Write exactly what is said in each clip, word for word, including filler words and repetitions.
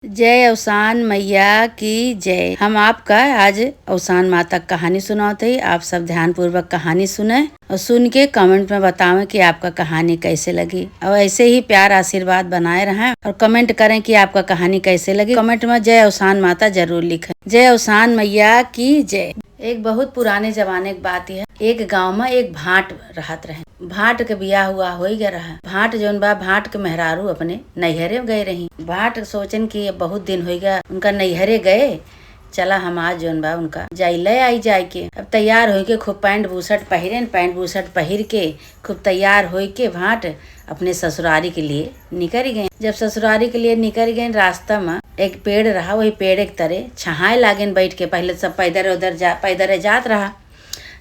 जय अवसान मैया की जय। हम आपका आज अवसान माता क कहानी सुनावत हई। आप सब ध्यानपूर्वक कहानी सुने और सुन के comment में बतावें कि आपका कहानी कैसे लगी। और ऐसे ही प्यार आशीर्वाद बनाए रहें और comment करें कि आपका कहानी कैसे लगी। Comment में जय अवसान माता जरूर लिखें। जय अवसान मैया की जय। एक बहुत पुराने जमाने क बात है। एक गाँव में एक भाट रहत रहे। भाट के बियाह हुआ होइ गया रहा। भाट जौन बा, भाट के मेहरारू अपने नैहरे गए रही। भाट सोचेन कि अब बहुत दिन होइ गया उनका नैहरे गए, चला हम आज जौन बा उनका जाई, ले आई जाए के। अब तैयार होइ के खूब पैंट बुशर्ट पहिरेन, पैंट बुशर्ट पहिर के खूब तैयार होइ के भाट अपने ससुरारी के लिए निकरि गए। जब ससुरारी के लिए निकरि गए, रास्ता में एक पेड़ रहा, वही पेड़ के तरे छहाए लागेन बैठ के। पहिले सब पैदर उधर जा, पैदर जात रहा,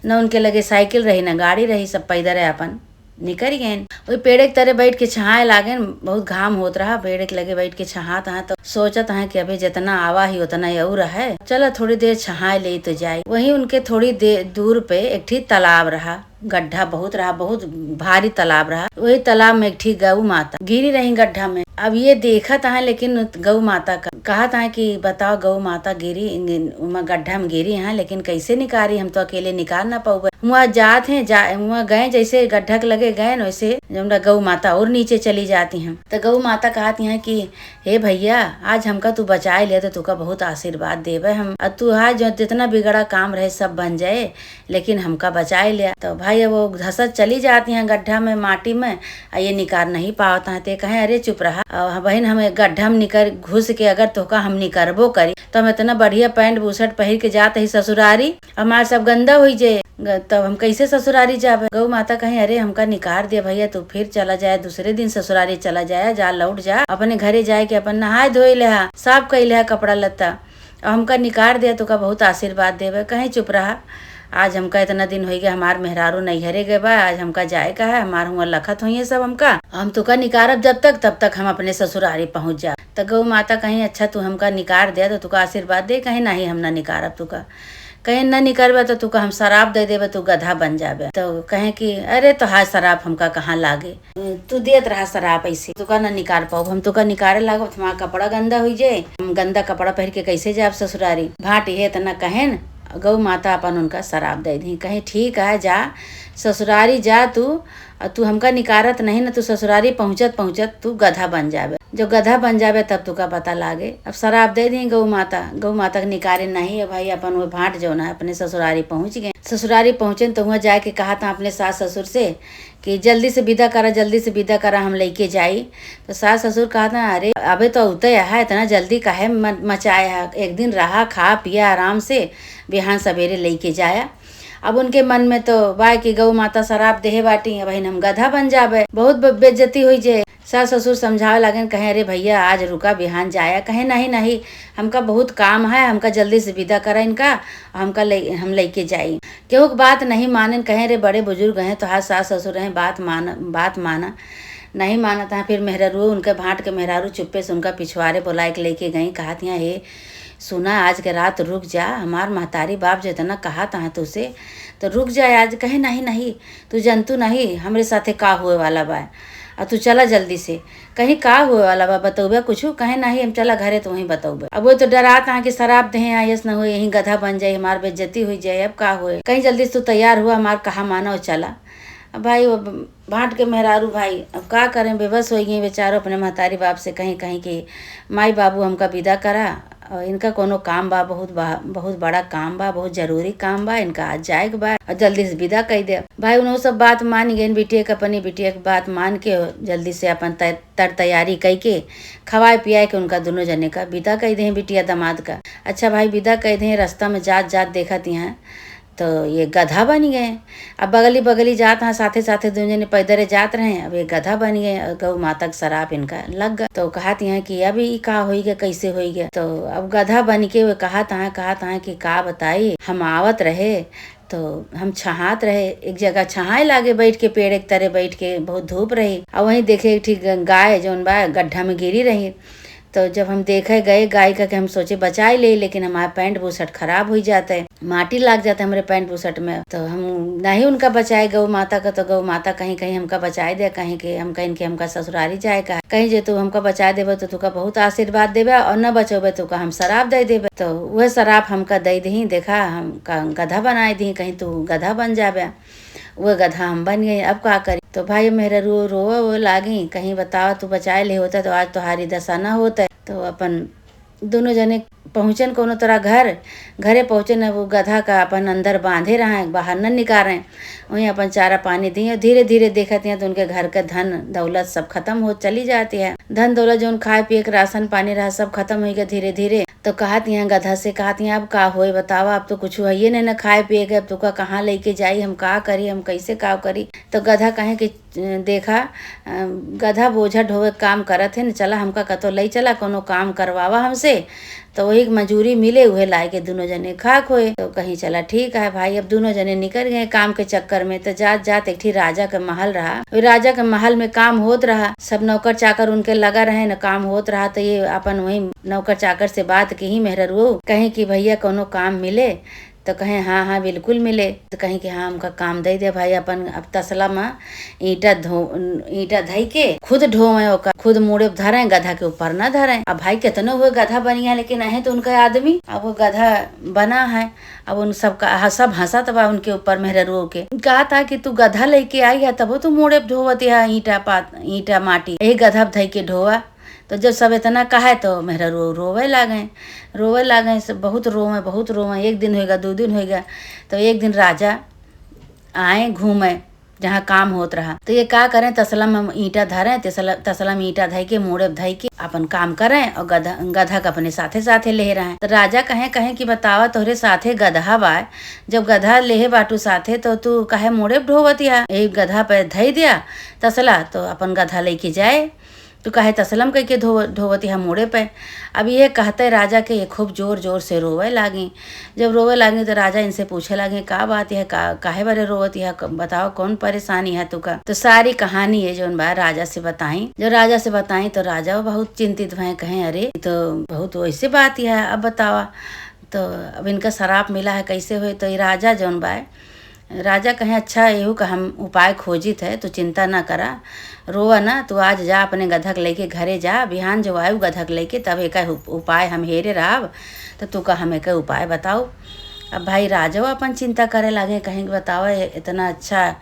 न उनके लगे साइकिल रही, न गाड़ी रही, सब पैदर अपन निकरि गएन। वही पेड़ के तरे बैठ के छहाए लागेन, बहुत घाम होत रहा। पेड़ के लगे बैठ के छहात हैं तो सोचत हैं कि अबे जितना आवा ही उतना ही और है, चला थोड़ी देर छहाए ले तो जाए। वही उनके थोड़ी देर दूर पे एक ठी तालाब रहा, गड्ढा बहुत रहा, बहुत भारी तालाब रहा। वही तालाब में एक ठी गौ माता गिरी रही गड्ढा में। अब ये देखत हैं, लेकिन गौ माता का कहत हैं कि बताओ, गौ माता गिरी, उमा गड्ढा में गिरी हैं, लेकिन कैसे निकारी, हम तो अकेले निकार ना पाउबे। हुआ जात हैं, जा, हुआ गए, जैसे गड्ढा के लगे गए न, वैसे जौन गौ माता और नीचे चली जाती हैं। तो गौ माता कहती हैं कि हे भैया, आज हमका तू बचाए लिया तो तुका बहुत आशीर्वाद देबे हम। और तू आज जो जितना बिगड़ा काम रहे सब बन जाए, लेकिन हमका बचाए लिया। तो भाई, अब वो धसत चली जाती हैं गड्ढा में, माटी में, आ ये निकार नहीं पावत हैं। ते कहें, अरे चुप रहा, अब बहिन, हम एक गड्ढा में निकर घुस के अगर तोहका हम निकरबो करी तो हम इतना बढ़िया पैंट बुशर्ट पहिर के जात ही ससुरारी, हमार सब गंदा हुई जे, ग-, तब हम कैसे ससुरारी जाबे? गौ माता कहें, अरे हमका निकार दिया भैया, तू फिर चला जाए, दूसरे दिन ससुरारी चला जाए, जा लौट जा, अपने घरे जाए के अपन नहाए धोए लेहा, साफ कई लेहा कपड़ा लत्ता, और हमका निकार दिया, तुका बहुत आशीर्वाद देबे। कहें, चुप रहा, आज हमका इतना दिन होइ गया, हमार मेहरारू नैहरे गए बा, आज हमका जाए का है, हमार हुआ लखत होइए सब हमका, हम तुका निकारब जब तक, तब तक हम अपने ससुरारी पहुँच जाब। तो गौ माता कहीं, अच्छा तू हमका निकार दे तो तुका आशीर्वाद दे, कहीं नहीं हम ना निकारब तुका, कहीं ना निकारबा तो तुका हम सराप दे देबे, तू गधा बन जाबे। तो कहें कि अरे तोहार सराप हमका कहाँ लागे, तू देत रहा सराप, ऐसे तुका ना निकार पाउब, हम तुका निकारे लागब तो हमार कपड़ा गंदा हुई जाए, हम गंदा कपड़ा पहिर के कैसे जाब ससुरारी। भाट ये इतना कहेन, गौ माता अपन उनका सराप दे दी, कहीं ठीक है जा ससुरारी जा तू, और तू हमका निकारत नहीं ना, तू ससुरारी पहुँचत पहुँचत तू गधा बन जाबे। जब गधा बन जाबे तब तुका पता लागे। अब सराप दे दी गौ माता, गौ माता के निकारे नहीं है भाई, अपन वो भाट जौन है अपने ससुरारी पहुँच गए। ससुरारी पहुँचे तो हुआ जाए के कहत हैं अपने सास ससुर से कि जल्दी से विदा करा, जल्दी से विदा करा, हम लइके जाई। तो सास ससुर कहत हैं, अरे अबे तो उते है, इतना जल्दी काहे म-, मचाए है, एक दिन रहा, खा पिया आराम से, बिहान सवेरे लइके जाया। अब उनके मन में तो बा कि गौ माता सराप देहे बाटी, अब हम गधा बन जाबे, बहुत ब-, बेइज्जती हुई जे। सास ससुर समझावे लागेन, कहें, अरे भैया आज रुका, बिहान जाया। कहें, नहीं नहीं, हमका बहुत काम है, हमका जल्दी से विदा करा इनका, हमका ले, हम लइके जाई। केहू के बात नहीं मानेन, कहें, अरे बड़े बुजुर्ग हैं, तोहार सास ससुर हैं, बात मान, बात माना। नहीं मानत हैं। फिर मेहरारू, उनके भाट के मेहरारू चुप्पे से उनका पिछुआरे बोलाए के लइके गई, कहत हैं, हे सुना, आज के रात रुक जा, हमार महतारी बाप जितना कहत हैं तुसे, तो रुक जा आज। कहें, नहीं नहीं, तू जनतू नहीं हमरे साथे का हुए वाला बा, और तू चला जल्दी से। कहीं का हुए वाला बा, बतौबे कुछ? कहें, नहीं, हम चला घरे तो वहीं बतौबे। अब वो तो डरात हैं कि सराप देहे हैं, यस न हो यहीं गधा बन जाए, हमार बेइज्जती हुई जाए, अब का हुए, कहीं जल्दी से तू तैयार हुआ, हमार कहा माना और चला। अब भाई वो भाट के मेहरारू भाई अब का करें, बेबस होइ गई बेचारो अपने महतारी बाप से, कहीं कहीं कि माई बाबू हमका विदा करा, और इनका कोनो काम बा, बहुत बा, बहुत बड़ा काम बा, बहुत जरूरी काम बा, इनका आज जाए के बा और जल्दी से विदा कई दे। भाई उन्हों सब बात मान गए, बिटिया के, अपनी बिटिया के बात मान के जल्दी से अपन तै-, तर तैयारी कई के खवाए पियाए के उनका दोनों जने का विदा कई दे बिटिया दामाद का। अच्छा भाई विदा कई दे, रास्ता में जात जात देखत हैं तो ये गधा बन गए। अब बगली बगली जात हैं, साथे साथे दोनों जने पैदरे जात रहे, अब ये गधा बन गए और गौ माता के सराप इनका लग गए। तो कहत हैं कि अब ई का होई गए, कैसे होई गए? तो अब गधा बन के वे कहत हैं, कहत हैं कि का बताई, हम आवत रहे तो हम छहात रहे, एक जगह छहाए लागे बैठ के, पेड़ एक तरे बैठ के, बहुत धूप रही। और वहीं देखे एक ठी ग-, गाय जौन बा गड्ढा में गिरी रही। तो जब हम देखे गए गाय का, कि हम सोचे बचाए ले, लेकिन हमारा पैंट बुशर्ट खराब हुई जाता है, माटी लाग जाता है हमरे पैंट बुशर्ट में। तो हम नहीं उनका बचाए गौ माता का, तो गौ माता कहीं, कहीं हमका बचाए दे, कहीं कि हम, कहीं कि हमका ससुरारी जाए का, कहीं जे तू हमका बचाए देबे तो तुका बहुत आशीर्वाद देबे, और न बचोबे तो तुका हम शराप दे देबे। तो वह शराप हमका दे दही, देखा हम का गधा बनाए दही, कहीं तू गधा बन जाबे। वह गधा हम बन गए, अब का करी? तो भाई मेहररुओ रोवे, वो लागी, कहीं बतावा, तू बचाए ले होता तो आज तोहारी दशा न होता। तो अपन दोनों जने पहुँचन कोनो तरह घर। घरे पहुँचन, वो गधा का अपन अंदर बांधे रहे, बाहर न निकालें। वहीं अपन चारा पानी दिए। धीरे धीरे देखत हैं तो उनके घर का धन दौलत सब खत्म हो चली जाती है। धन दौलत जौन खाए पिए के राशन पानी रहा, सब खत्म हो गया धीरे धीरे। तो कहत हैं गधा से, कहत हैं, "अब का होए बतावा, अब तो कुछ हइये नहीं ना खाए पिए के, अब तुका कहाँ लेके जाई, हम का करी, हम कैसे का करी?" तो गधा कहे कि, "देखा, अ, गधा बोझा ढोवे के काम करत है न, चला हमका कतो लई चला, कोनो काम करवावा हमसे।" तो वही के मजूरी मिले, उहे लाए के दुनो जने खाक होए। तो कहीं चला ठीक है भाई, अब दुनो जने निकल गए काम के चक्कर में। तो जात जात एक ठी राजा के महल रहा, वो राजा के महल में काम होत रहा, सब नौकर चाकर उनके लगा रहे न, काम होत रहा। तो ये अपन वही नौकर चाकर से बात की ही मेहररुओ कहे कि भैया कोनो काम मिले तो कहे, "हाँ, हाँ, बिल्कुल मिले।" तो कहे कि, "हाँ, हमका काम दे दे भाई, अपन अब तसला में ईंटा धो, ईंटा धई के खुद ढोवे ओका, खुद मूड़े धरे, गधा के ऊपर ना धरे।" अब भाई कितनो हुए गधा बनिया, लेकिन अहे तो उनका आदमी, अब वो गधा बना है, अब उन सब का, हाँ, सब हंसत बा उनके ऊपर, मेहररुओ के। कहत है कि तू गधा लेके आई है, तबो तू मूड़े ढोवत है ईंटा पात, ईंटा माटी, यही गधा धई के ढोवा। तो जब सब इतना कहे तो मेहररुओ रोवे लागे, रोवे लागे, सब बहुत रोवे, बहुत रोवे। एक दिन होएगा, दो दिन होएगा, तो एक दिन राजा आए घूमे जहाँ काम होत रहा। तो ये का करें, तसला में ईंटा धरें, तसला, तसला में ईंटा धई के, मूड़े धई के अपन काम करें और गधा, गधा के अपने साथे साथे ले रहें। तो राजा कहे, कहे कि बतावा, तोहरे साथे गधा बा, जब गधा लेहे बाटू साथे तो तू काहे मूड़े ढोवत या? यही गधा पे धई दिया तसला, तो अपन गधा लेके जाए। तू काहे तसला में कइके धो-, ढोवत है मूड़े पे? अब ये कहते राजा के ये खूब जोर जोर से रोवे लागी। जब रोवे लागी तो राजा इनसे पूछे लागे, "का बात है, का, काहे बरे रोवत है, क-, बताओ कौन परेशानी है तुका?" तो सारी कहानी ये जौन बा राजा से बताई। जब राजा से बताई तो राजा बहुत चिंतित भए, कहे, "अरे, ये तो बहुत वैसे बात है, अब बतावा।" तो अब इनका शराप मिला है, कैसे होए? तो ये राजा जौन बा, राजा कहे, "अच्छा, एहू का हम उपाय खोजित है, तू चिंता ना करा, रोवा ना, तू आज जा अपने गधक लेके घरे जा, बिहान जो आयु गधक लेके तब एका उप-, उपाय हम हेरे रहब, तो तू का हम एका उपाय बताओ।" अब भाई राजो अपन चिंता करे लागे, कहें कि बताओ, ए-, इतना अच्छा,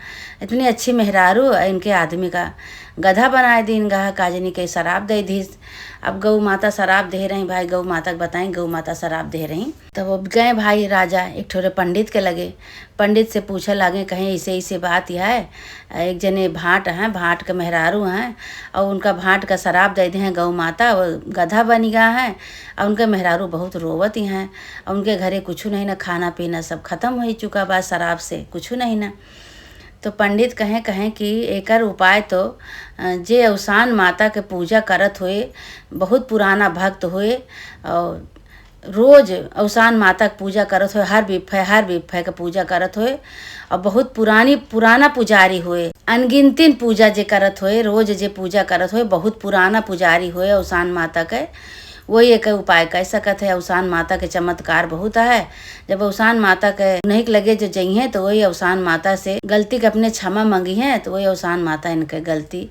इतनी अच्छी मेहरारू, इनके आदमी का गधा बनाए दीन, गहा काजनी के शराप दे दीस। अब गौ माता शराप दे रही, भाई गौ माता के बताई, गौ माता शराप दे रही। तब अब गए भाई राजा एक ठोरे पंडित के लगे, पंडित से पूछे लागे, कहें, "ऐसे ऐसे बात है, एक जने भाट हैं, भाट के मेहरारू हैं, और उनका भाट का शराप दे दे हैं गौ माता, वो गधा बन गया है, और उनके मेहरारू बहुत रोवत ही हैं, और उनके घरे कुछ नहीं ना, खाना पीना सब खत्म हो चुका बा शराप से, कुछ नहीं ना।" तो पंडित कहें, कहें कि एकर उपाय तो, अ, जे अवसान माता के पूजा करत हुए, बहुत पुराना भक्त हुए, और रोज अवसान माता के पूजा करत होए, हर बिफे, हर बिफे के पूजा करत होए, और बहुत पुरानी, पुराना पुजारी होए, अनगिनतिन पूजा जे करत होए, रोज जे पूजा करत होए, बहुत पुराना पुजारी होए अवसान माता के, वही एक उपाय कर सकत है। अवसान माता के चमत्कार बहुत है। जब अवसान माता के उन्हीं के लगे जो जइहें, तो वही अवसान माता से गलती के अपने क्षमा मंगी हैं, तो वही अवसान माता इनके गलती,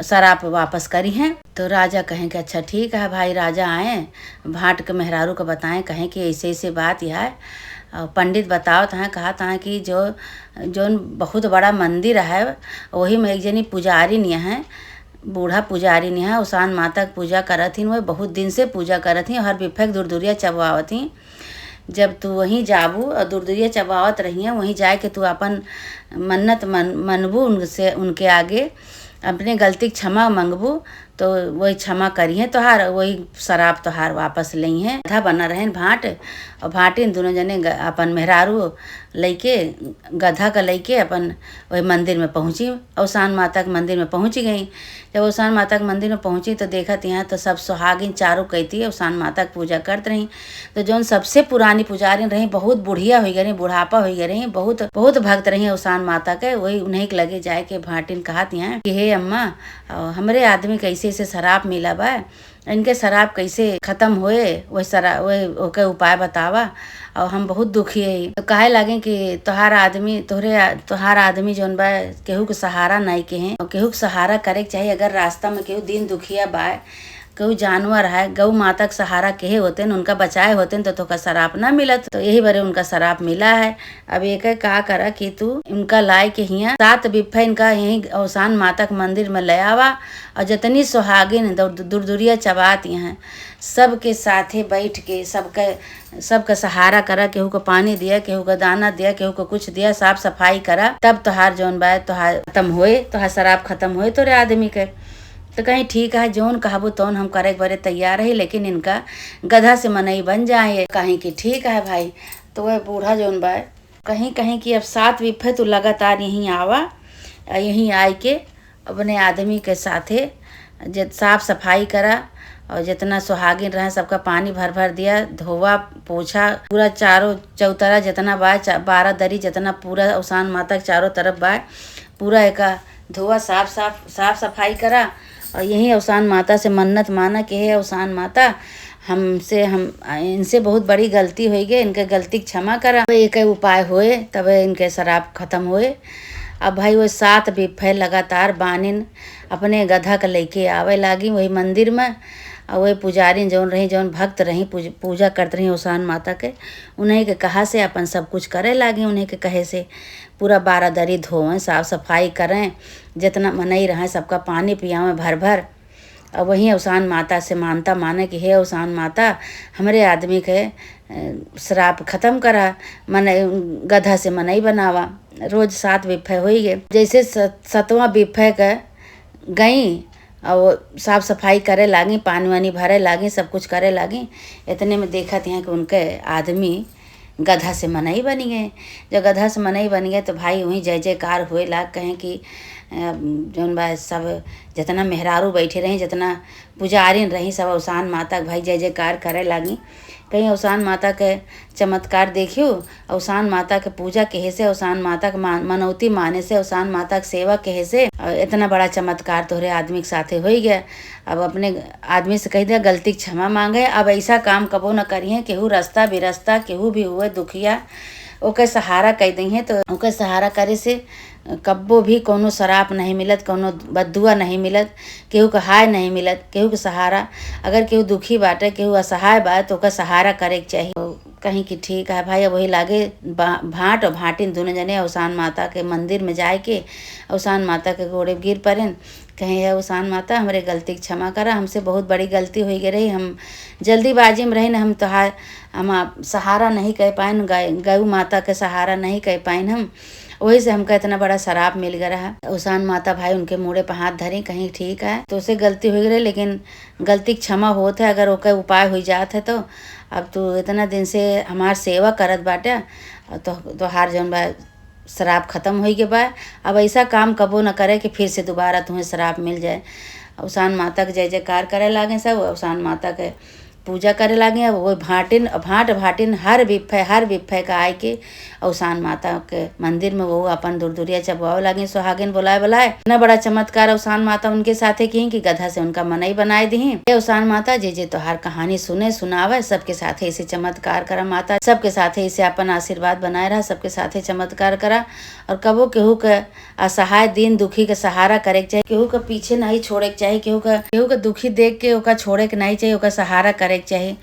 शराप वापस करी हैं। तो राजा कहें कि अच्छा ठीक है भाई, राजा आए, भाट के मेहरारू को बताएं, कहें कि ऐसे ऐसे बात यह है। और पंडित बतावत हैं, कहत हैं कि जो, जोन बहुत बड़ा मंदिर है, वही में एक जनी पुजारी नहीं है, बूढ़ा पुजारी नहीं है, अवसान माता के पूजा करत ही, वही बहुत दिन से पूजा करत ही, हर बिफे के दुरदुरिया चबवावत ही। जब तू वहीं जाबू और दुरदुरिया चबावत रहिए, वहीं जाए के तू अपन मन्नत मन-, मनबू उनसे, उनके आगे अपने गलती के क्षमा मंगबू, तो वही क्षमा करिहें तोहार, वही शराप तोहार वापस लइहें। गधा बना रहेन भाट, और भाटिन दोनों जने ग-, अपन मेहरारू लइके, गधा का लइके अपन वही मंदिर में पहुँची, अवसान माता के मंदिर में पहुँची गई। जब अवसान माता के मंदिर में पहुँची तो देखत यहाँ तो सब सुहागिन चारों कैती अवसान माता के पूजा करत रही। तो जौन सबसे पुरानी पुजारिन रही, बहुत बुढ़िया होइ गई रही, बुढ़ापा होइ गई रही, बहुत, बहुत भक्त रही अवसान माता के, वही उन्हीं के लगे जाए के भाटिन कहत यहाँ कि हे अम्मा, अ, हमरे आदमी के ऐसे ऐसे शराप मिला बा, इनके सराप कैसे खतम होए, वह सरा-, वह ओके उपाय बतावा, और हम बहुत दुखी हई।" तो कहे लागे कि "तोहार आदमी, तोहरे आ-, तोहार आदमी जौन बा, केहू के सहारा नाई केहे, और केहू के सहारा करे के चाही। अगर रास्ता में केहू दीन दुखिया बा, केहू जानवर है, गौ माता के सहारा केहे होतेन, उनका बचाए होतेन, तो तोहका सराप ना मिलत।" तो यही बरे उनका सराप मिला है। अब एके का करा कि तू इनका लाए के हियाँ सात बिफे इनका यहीं अवसान माता के मंदिर में ले आवा, और जितनी सुहागिन दु-, दुरदुरिया चबात यहाँ, सबके साथे बैठ के, सबके, सबके सहारा करा, केहू को पानी दिया, केहू को दाना दिया, केहू को कुछ दिया, साफ सफाई करा, तब तोहार जौन बा, तोहार खत्म होए, तोहार सराप खत्म होए तोरे आदमी के। तो कहीं ठीक है, जौन कहबो तौन हम करे के बरे तैयार है, लेकिन इनका गधा से मनई बन जाए। कहीं कि ठीक है भाई। तो वह बूढ़ा जौन बा, कहीं, कहीं कि अब सात बिफे तू लगातार यहीं आवा, आ यहीं आए के अपने आदमी के साथे जे साफ सफाई करा, और जितना सुहागिन रहे, सबका पानी भर भर दिया, धोवा, पोछा, पूरा चारों चौतरा जितना बा, चा-, बारह दरी जितना पूरा अवसान माता के चारों तरफ बा, पूरा एका धोवा, साफ, साफ, साफ सफाई करा। और यही अवसान माता से मन्नत माना कि "हे अवसान माता, हमसे, हम, इनसे बहुत बड़ी गलती होई गई, इनके गलती के क्षमा करा।" अब एक उपाय होए, तबे इनके सराप खत्म होए। अब भाई, वो सात बिफे लगातार बानिन अपने गधा के लेके आवे लागी वही मंदिर में। और वही पुजारिन जौन रही, जौन भक्त रही, पूज-, पूजा करत रही अवसान माता के, उन्हीं के कहा से अपन सब कुछ करे लागी, उन्हीं के कहे से पूरा बारह दरी धोवें, साफ सफाई करें, जितना मनई रहे, सबका पानी पियावें भर भर। और वहीं अवसान माता से मानता माने कि "हे अवसान माता, हमरे आदमी के, अ, श्राप खत्म करा, मने गधा से मनई बनावा।" रोज सात बिफे होई गए। जैसे स-, सतवां बिफे के गई और साफ सफाई करे लागी, पानी वानी भरे लागी, सब कुछ करे लागी, इतने में देखत हैं कि उनके आदमी गधा से मनई बन गए। जब गधा से मनई बन गए, तो भाई, वहीं जय जयकार होए लाग, कहें कि, अ, जौन बा, सब जितना मेहरारू बैठे रही, जितना पुजारिन रही, सब अवसान माता के भाई जय जयकार करे लागी। कहीं अवसान माता के चमत्कार देखियो, अवसान माता के पूजा कहे से, अवसान माता के मान-, मनौती माने से, अवसान माता के सेवा कहे से, अ, इतना बड़ा चमत्कार तोहरे आदमी के साथे होई गया। अब अपने आदमी से कह दिया, गलती के क्षमा मांगे, अब ऐसा काम कबो न करिए। केहू रास्ता बिरस्ता, केहू भी हुए दुखिया, ओके सहारा कह दइहें, तो ओके सहारा करे से कब्बो भी कौनो सराप नहीं मिलत, कौनो बद्दुआ नहीं मिलत, केहू के हाय नहीं मिलत, केहू के सहारा। अगर केहू दुखी बाटे, केहू असहाय बा, तो ओकर सहारा करे के चाही। कहीं कि ठीक है भाई, अब वही लागे बा-, भाट और भाटिन दोनों जने अवसान माता के मंदिर में जाए के अवसान माता के गोड़े गिर पड़ेन। कहें, "हे अवसान माता, हमरे गलती के क्षमा करा, हमसे बहुत बड़ी गलती होई गई रही, हम जल्दीबाजी में रही न, हम तोहार, हम आप सहारा नहीं कह पाइन, गौ, गौ माता के सहारा नहीं कह पाइन हम, वही से हमका इतना बड़ा सराप मिल गया रहा।" अवसान माता भाई उनके मूड़े पर हाथ धरी, कहीं, "ठीक है, तो से गलती होई गई रही, लेकिन गलती के क्षमा होत है, अगर ओकर उपाय हुई जात है तो। अब तू इतना दिन से हमार सेवा करत बाटे, और तो, तोहार जौन बा, सराप खत्म होई के बा। अब ऐसा काम कबो न करे कि फिर से दोबारा तुम्हें सराप मिल जाए।" अवसान माता के जय जयकार करे लागे सब, अवसान माता के पूजा करे लागे। अब वो भाटिन, भाट भाटिन हर बिफे, हर बिफे का आए के अवसान माता के मंदिर में वो अपन दुरदुरिया चबवावे लागे, सुहागिन बुलाए बुलाए। इतना बड़ा चमत्कार अवसान माता उनके साथे की कि गधा से उनका मनई बनाए दी। हे अवसान माता, जे जे तोहार कहानी सुने, सुनावे, सबके साथे ऐसे चमत्कार करा माता, सबके साथे ऐसे अपन आशीर्वाद बनाए रहा, सबके साथे चमत्कार करा। और कबो केहू के असहाय दीन दुखी के सहारा करे के चाही, केहू के पीछे नहीं छोड़े के चाही, केहू के, केहू के दुखी देख के ओका छोड़े के नहीं चाही, ओका सहारा करे के चाही।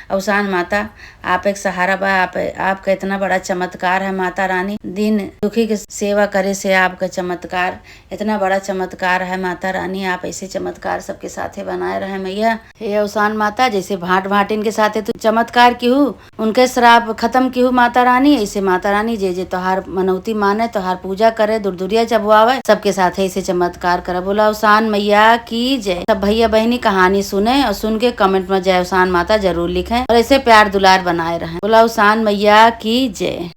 अवसान माता, आप एक सहारा बा, आप, आपका इतना बड़ा चमत्कार है माता रानी, दीन दुखी के सेवा करे से आपका चमत्कार, इतना बड़ा चमत्कार है माता रानी, आप ऐसे चमत्कार सबके साथे बनाए रहे मैया। हे अवसान माता, जैसे भाट भाटिन के साथे तू चमत्कार किहू, उनके श्राप खत्म किहू माता रानी, ऐसे माता रानी जे जे तोहार मनौती माने, तोहार पूजा करे, दुरदुरिया चबवावे, सबके साथे ऐसे चमत्कार करे। बोला अवसान मैया की जय। सब भैया बहिनी कहानी सुने और सुन के comment में जय अवसान माता जरूर लिखें और ऐसे प्यार दुलार बनाए रहें। बोला अवसान मैया की जय।